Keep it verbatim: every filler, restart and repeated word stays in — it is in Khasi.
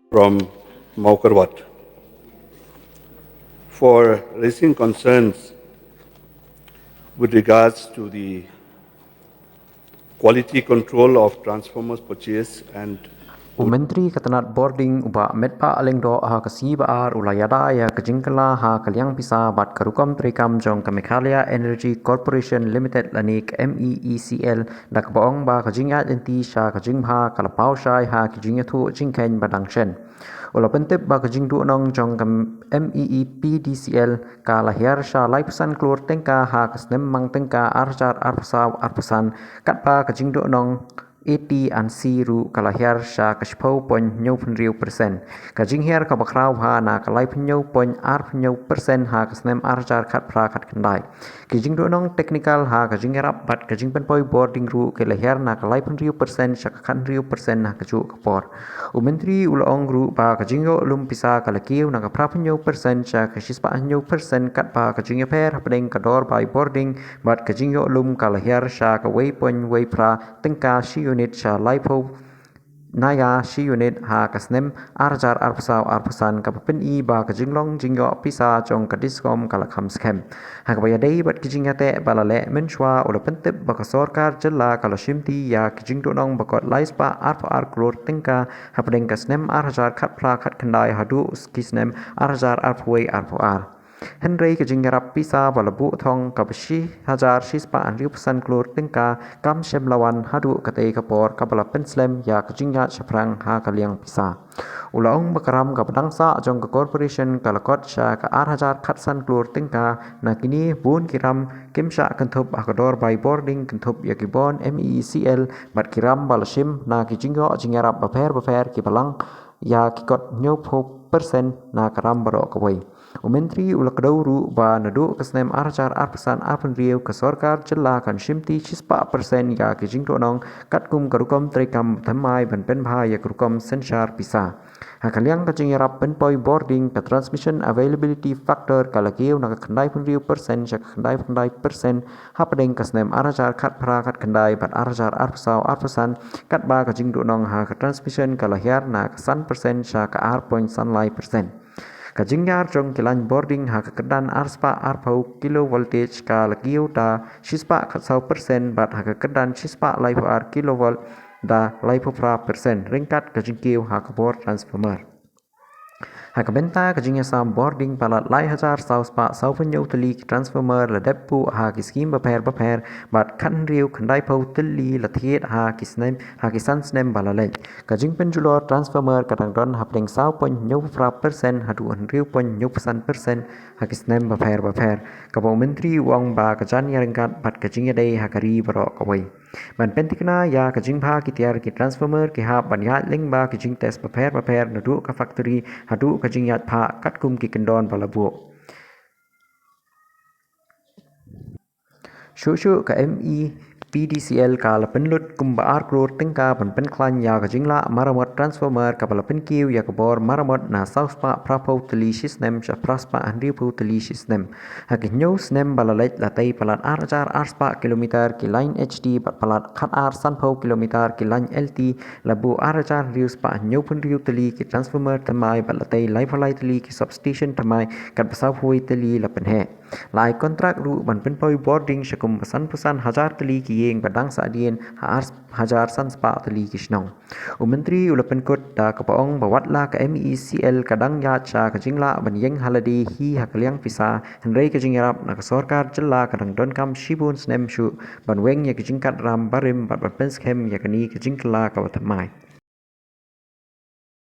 from Mawkyrwat for raising concerns with regards to the quality control of transformers purchase and U Myntri ka tnat bording u Bah Metbah Lyngdoh ha ka sngi ba ar u la ïada ïa ka jingkylla ha ka liang pisa bad ka rukom treikam jong ka Meghalaya Energy Corporation Limited lane ka M E E C L da kaba ong ba ka jingïaid lynti sha ka jingbha ka la paw shai ha ki jingïathuh jingkheiñ ba dang shen. U la pyntip ba ka jingduhnong jong ka M E E P D C L ka la hiar sha laiphew san klur tyngka ha ka snem mang tyngka ar hajar arphew saw arphew san, katba ka jingduhnong A T and C ruh ka la hiar sha ka shiphew point hynñiew phew hynriew percent. Ka jinghiar kaba khraw bha na ka laiphew hynñiew point arphew hynñiew percent ha ka snem ar hajar khatphra khatkhyndai. Ki jingduhnong technical ha ka jingïarap bad ka jingpynpoi bording ruh ki la hiar na ka laiphew hynriew percent sha ka khathynriew percent ha kajuh ka por. U Myntri u la ong ruh ba ka jingïoh lum pisa ka la kiew na ka phraphew hynñiew percent sha ka shispah hynñiew percent, katba ka jingïapher hapdeng ka dor bai bording bad ka jingïoh lum ka la hiar sha ka wei point wei phra tyngka shi unit sha laiphew naya shi unit ha ka snem ar hajar arphew saw arphew san, kaba pyni ba ka jinglong jingïoh pisa jong ka DISCOM ka la kham skhem. Ha kaba ïadei bad ki jingïateh ba la leh mynshuwa, u la pyntip ba ka sorkar jylla ka la shimti ïa ki jingduhnong ba kot laispah arphew ar klur tyngka hapdeng ka snem ar hajar khatphra khatkhyndai haduh ki snem ar hajar arphew wei arphew ar. Hynrei ka jingïarap pisa ba la buh thong kaba shi hajar shispah hynriewphew san klur tyngka kam shym la wan haduh katei ka por, kaba la pynslem ïa ka jingïaid shaphrang ha ka liang pisa. U la ong ba ka ram kaba dang sah jong ka corporation ka la kot sha ka ar hajar khatsan klur tyngka. Na kine, bun ki ram kim shah kynthup ha ka dor bai bording kynthup ïa ki bond M E E C L bad ki ram ba la shim na ki jingïoh jingïarap bapher bapher kiba lang ïa ki kot hynñiewphew percent na ka ram baroh kawei. U Myntri u la kdew ruh ba naduh ka snem ar hajar arphew san arphew hynriew ka sorkar jylla kan shimti shispah percent ïa ki jingduhnong katkum ka rukom treikam thymmai ban pynbha ïa ka rukom synshar pisa. Ha ka liang ka jingïarap pynpoi bording, ka transmission availability factor ka la kiew na ka khyndai phew hynriew percent sha ka khyndai phew khyndai percent hapdeng ka snem ar hajar khatphra khatkhyndai bad ar hajar arphew saw arphew san, katba ka jingduhnong ha ka transmission ka la hiar na ka san percent sha ka ar point san lai percent. Ka jinghiar jong ki lain bording ha ka kyrdan arspah arphew kilovoltage ka la kiew da shispah khatsaw percent bad ha ka kyrdan shispah laiphew ar kilovolt da laiphew phra percent ryngkat ka jingkiew ha ka bor transformer. Ha ka bynta ka jingïasam bording, palat lai hajar saw spah sawphew hynñiew tylli ki transformer la dep buh ha ki skim bapher bapher bad khathynriew khyndaiphew tylli la thied ha ki snem, ha ki san snem ba la leit. Ka jingpynjulor transformer ka dang don hapdeng saw point hynñiewphew phra percent haduh hynriew point hynñiewphew san percent ha ki snem bapher bapher, kaba u Myntri u ong ba ka jan ïaryngkat bad ka jingïadei ha ka ri baroh kawei. Ban pynthikna ïa ka jingbha ki tiar ki transformer, ki hap ban ïaid lyngba ki jingtest bapher bapher naduh ka factory haduh ka jingïaid phah katkum ki kyndon ba la buh. Shuh shuh ka M E P D C L ka la pynlut kumba ar klur tyngka ban pynkhlaiñ ïa ka jinglah maramot transformer kaba la pynkiew ïa ka bor maramot na saw spah phraphew tylli shi snem sha phra spah hynriewphew tylli shi snem. Ha ki hynñiew snem ba la leit, la tei palat ar hajar ar spah kilometer ki lain H T bad palat khatar sanphew kilometer ki lain L T. La buh ar hajar hynriew spah hynñiewphew hynriew tylli ki transformer thymmai bad la tei laiphew lai tylli ki substation thymmai, katba sawphew wei tylli la pynheh. La ai kontrak ruh ban pynpoi bording sha kumba sanphew san hajar tylli ki ïing ba dang sahdien ha ar hajar san spah tylli ki shnong. U Myntri u la pynkut da kaba ong ba wat la ka M E E C L ka dang ïaid sha ka jinglah ban ïeng ha lade hi ha ka liang pisa, hynrei ka jingïarap na ka sorkar jylla ka dang donkam shibun snem shuh ban weng ïa ka jingkat ram barim bad ban pynskhem ïa kane ka jingkylla kaba thymmai.